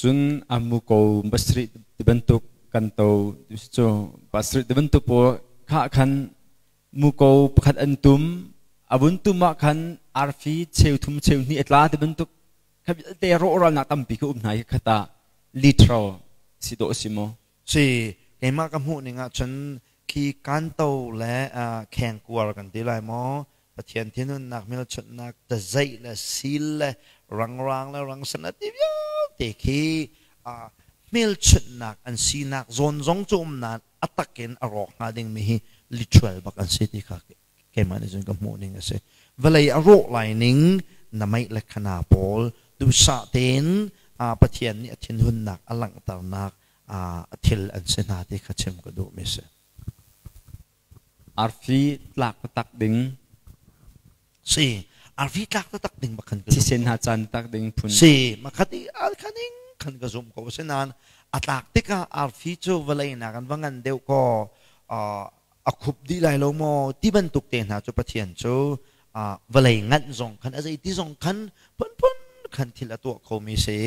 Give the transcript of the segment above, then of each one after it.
Cun a muko pasarih ti bantuk kan to cu pasarih ti bantuk pawl khah khan muko pakhat an tum a vun tum ah khan arfi cheu thum cheu hnih a tla ti bantuk kha vialte rawhralnak tampi kha um hna hi khata literal si dawh si maw? Si keimah ka hmuh ning ahcun khi kanto le khengkuar kan ti lai maw Pathian thinhunnak hmelchunhnak tazeih le sil le rangrang le rangsen a ti vialte khi hmelchunhnak an sinak zawn zong cu um nain a tak in a rawk hnga dingmi hi literal bak an si ti kha keimah nih cun ka hmuh ning a si. Vawlei a rawh lai ning na meih le khana pawl duhsah tein Pathian nih a thinhunnak a langhternak thil an si hna ti kha chim ka duhmi si. Arfi tlak taktak ding. Si, arfi tlak taktak ding bak khan ka Thisen ha caan tak ding phun. Si, makhat i al khaning khan ka zum ko asinain a tlak tikah arfi cu vawlei nak an va ngan deuh kaw a khup dih lai lo maw ti bantuk te hna cu Pathian cu vawlei nganh zong khan a zeiti zong khan phunphun khan thil a tuah khomi si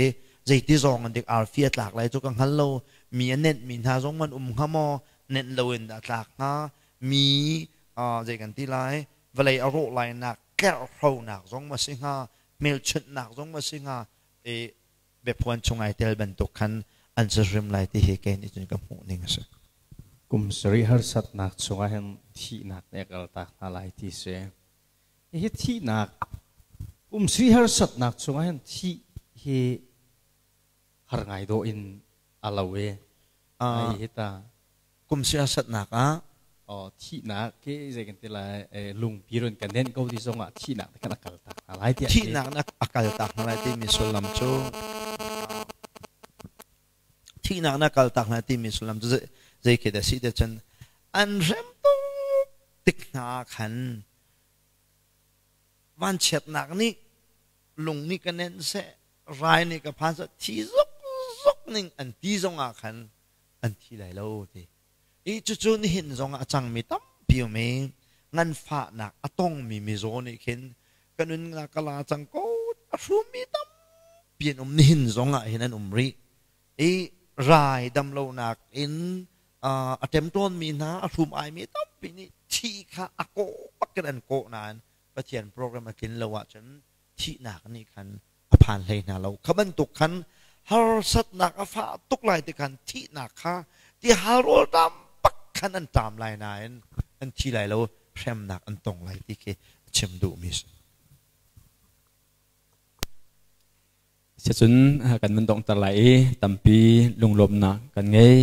zeiti zong an dik arfi a tlak lai cu ka hngal lo mi a nenh mi hna zong man um hnga maw nenh loin dah tlak hnga mi zei kan ti lai vawlei a rawh lainak tlerhronak zong ma si hnga hmelchunhnak zong ma si hnga i biaphuan chung ai tel bantuk khan an si hrim lai ti hi kei nih cun ka hmuh ning a si. Kum sarih harsatnak chungah hin thihnak nih a kaltak hna lai ti si. Hihi thihnak kum sarih harsatnak chungah hin thih hi har ngai dawh in a lo i ai hi ta kum siasatnak ah oh thihnak ke zei kan ti lai lungpi run kan nenh ko ti zongah thihnak te kan a kal tak hna lai tiah thihnak na a kal tak hna lai timi sullam cu thihnak na kal tak hna timi sullam cu zei khi dah si te cun an hrem tuk tik hna khan vanchiatnak nih lung nih ka nenh seh rai nih ka phan seh thi zokzok ning an ti zongah khan an thi lai lo ti i cucu nihin zongah a cangmi tampi um i nganfahnak a tongmi mizaw nih khin ka nunnak ka la cang ko a hrummi tampi an um nihin zongah hin an um rih i rai damlonak in a ṭemṭawnmi hna a hrum aimi tampi nih thi kha a kawh bak in an kawh nain Pathian program a tlin lo ahcun thihnak nih khan a phan hlei hna lo. Kha bantuk khan harsatnak a fah tuk lai ti khan thihnak kha ti hal rawl ṭam bak khan an ṭam lai nain an thi lai lo, hremnak an tong lai ti khi a chim duhmi a si. Sicun kan van donghter lai i tampi lunglawmhnak kan ngei.